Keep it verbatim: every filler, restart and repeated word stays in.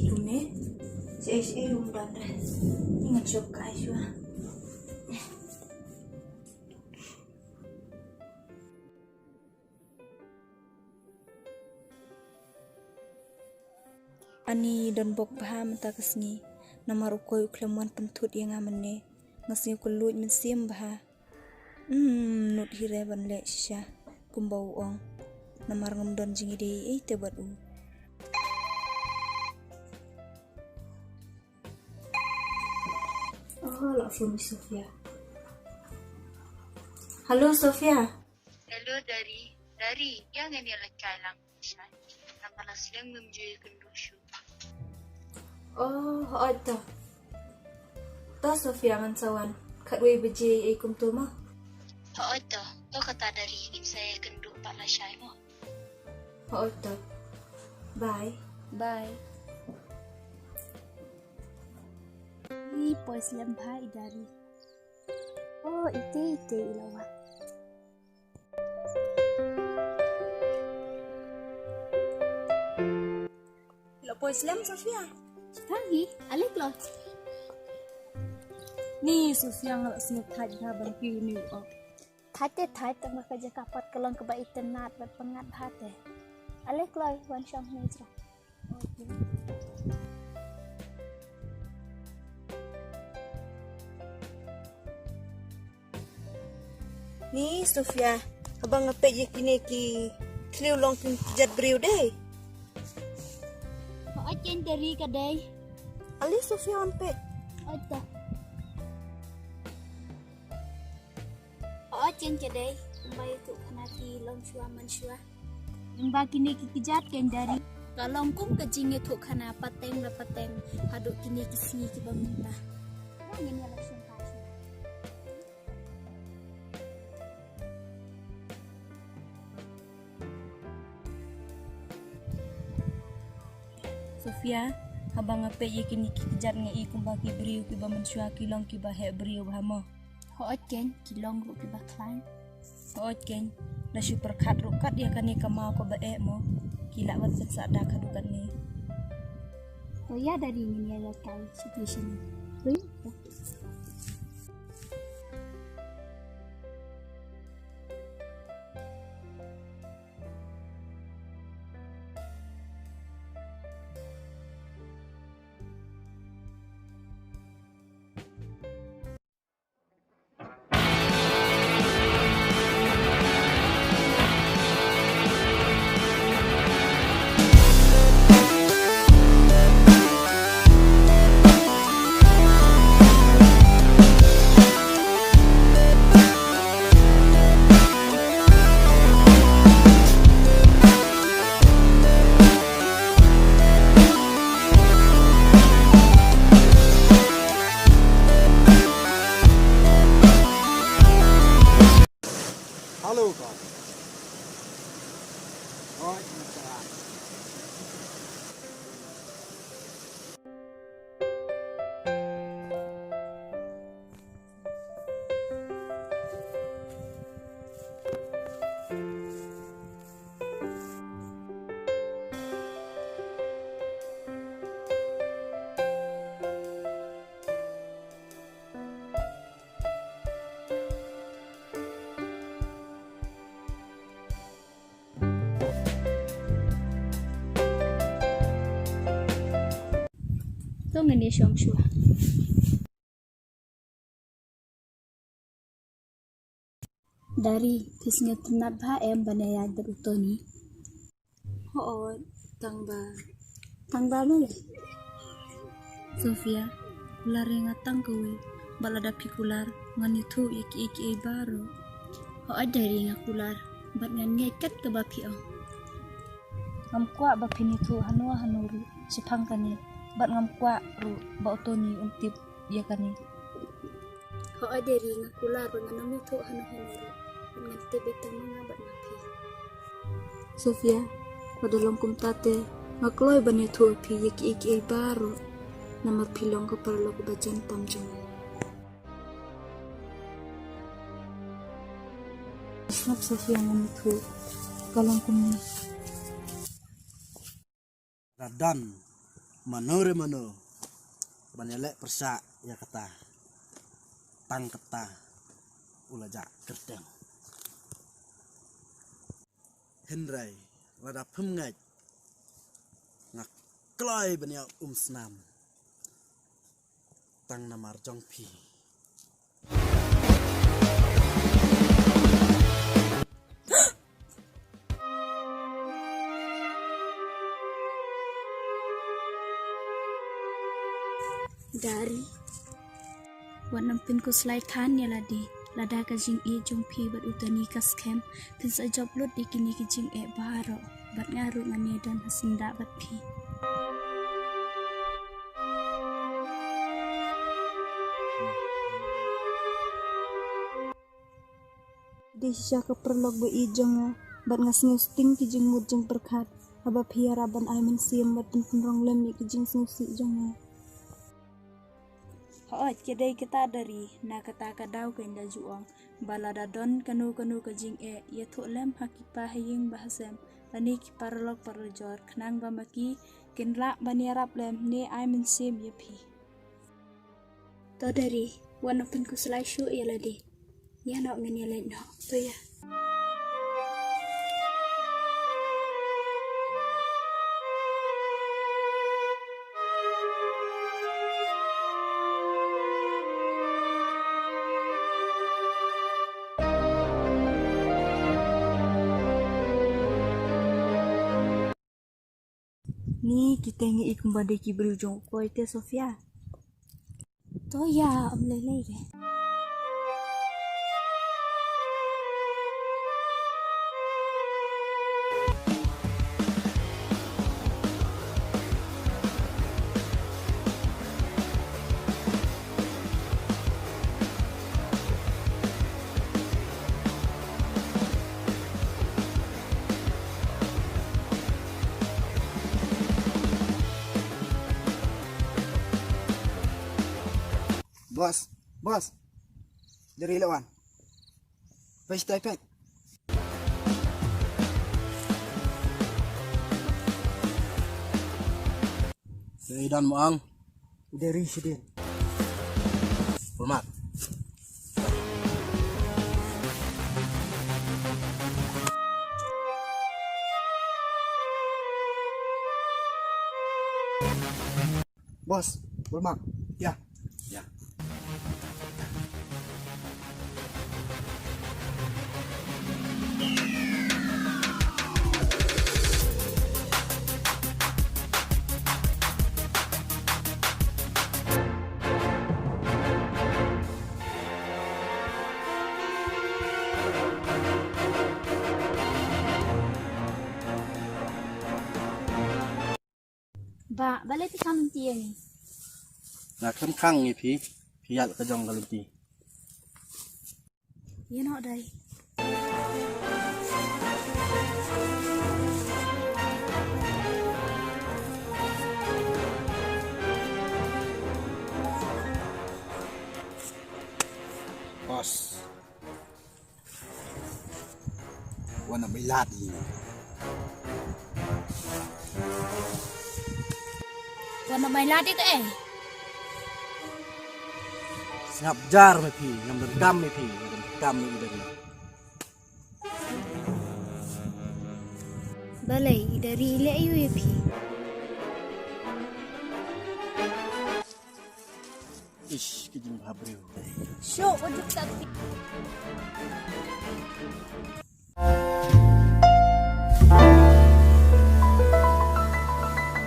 Kumne, shaei shaei ruh ym don re. Ngan shong kai shuwa. Ani don bok bha mynta ka sngi. Namar u koi u khlem wan pynthut ïa nga mynne. Nga sngew kylluid mynsiem bha. Hmm, nud hi re ban leh shisha kumba u ong. Namar ngam don jingïadei ei te bad u. Oh, la phone Sofia. Hello, Sofia. Hello, Dari. Dari, ïa ngin ïa leit kai lang. Namar la slem ngam ju ïakynduh shuh. Oh, hooid to. To Sofia, ngan sa wan khatwei baje ei kumto mo. Hooid to. To kata Dari, ngin sa ïakynduh pat lashai mo. Hooid to. Bye. Bye. Ï poi slem bha i Dari. Oh, ite ite i la wan. La poi slem Sofia. Tang hi, ale kloi. Ni Sofia, nga la sngewthait bha ban kiew ïa une u op. Thait te thait, tang ba ka jaka pat ka long kaba itynnad bad pyngngad bha te. Ale kloi, wan shong ne jra. Ni Sofia, haba nga peit ïa kine ki thliew long ki jait briew dei. Hooid keiñ Dari ka dei. Ale Sofia wan peit. Hooid to. Hooid keiñ ka dei. Kumba ïathuh khana ki long shuwa man shuwa. Kumba kine ki kjat keiñ Dari. Ka long kum ka jingïathuh khana pateng la pateng haduh kine ki sngi kiba mynta. Ba ngin ïa la shim ka shim. Sofia, haba nga peit ïa kine ki kjat nga i kumba ki briew kiba mynshuwa ki long kiba heh briew bha mo. Hooid keiñ, ki long ruh kiba khlaiñ. Hooid keiñ, la shu pyrkhat ruh kat ïa kane ka maw kaba eh mo. Ki lah wat pynsah dak haduh katne. To ïa Dari ngin ïa ïa kai situation. Hui. Hello, guys. Right, To ngin ïa shong shuwa. Dari, phi sngewtynnad bha em ban ïaid bad u Tony? Hooid, tang ba. Tang ba balei? Sofia, kular ïa nga tang kawei, bad lada phi kular ngan ïathuh ïa kiei kiei baroh. Hooid Dari, nga kular bad ngan ngeit kat kaba phi ong. Ngam kwah ba phin ïathuh hano hano ruh shaphang kane, bad ngam kwah ruh ba u Tony un tip ïa kane. Hooid Dari, nga kular ba ngan ym ïathuh hano hano ruh, bad ngan tip ïa tang ma nga bad ma phi. Sofia, lada long kumta te nga kloi ban ïathuh ïa phi ïa kiei kiei baroh, namar phi long ka paralok ba jan tam jong nga. Sngap Sofia, ngam ïathuh. Ka long kumne. Radan. Mano re mano ban ïaleh pyrshah ïa kata, tang kata u la jah kyrteng. Hynrei lada phim ngeit, nga kloi ban ïa um snam tang namar jong phi. Dari. Wat nang pynkhuslai than ïa lade, lada ka jingïeit jong phi bad utei ka skhem, phin sa jop lut ïa kine ki jingeh baroh, bad nga ruh ngan ïadon ha syndah bad phi. Dei shisha ka paralok ba ïeit jong nga, bad nga sngew sting ki jingmut jingpyrkhat haba phi ïarap ban ai mynsiem bad pynrong lem ïa ki jingsngewsih jong nga. Hooid, ka dei kata Dari, na kata ka daw kein da ju ong ba lada don kano kano ka jingeh, ïathuh lem ha ki pahaïing bahasem lane ki paralok parajor, khnang ba ma ki kin lah ban ïarap lem ne ai mynsiem ïa phi. To Dari, wat nang pynkhuslai shuh ïa lade. Ïa noh, ngan ïaleit noh. To ïa. Ni kita ngi i kumba dei ki briew jong u kloi te, Sofia. To ïa, ym lei lei re. Boss, boss. Dari la wan. Peit, peit. Dari don mo ang. Dari sidin. Hormat. Boss, bul mak. Ya. Ya. Ba, balei phi kham lynti ïa ngi? Nga khlem khang ïa phi, phi ïaid ka jong ka lynti. Ïa noh dei. Boss. Wan na mai lad ïa. Wan na mai lad ïa kaei? Sngap jar me phi, ngam donkam me phi, ngam donkam me i Dari. Balei i Dari i leh aiu ïa phi? Ish, ki jingbhabriew. Shuh, u juk ta phi.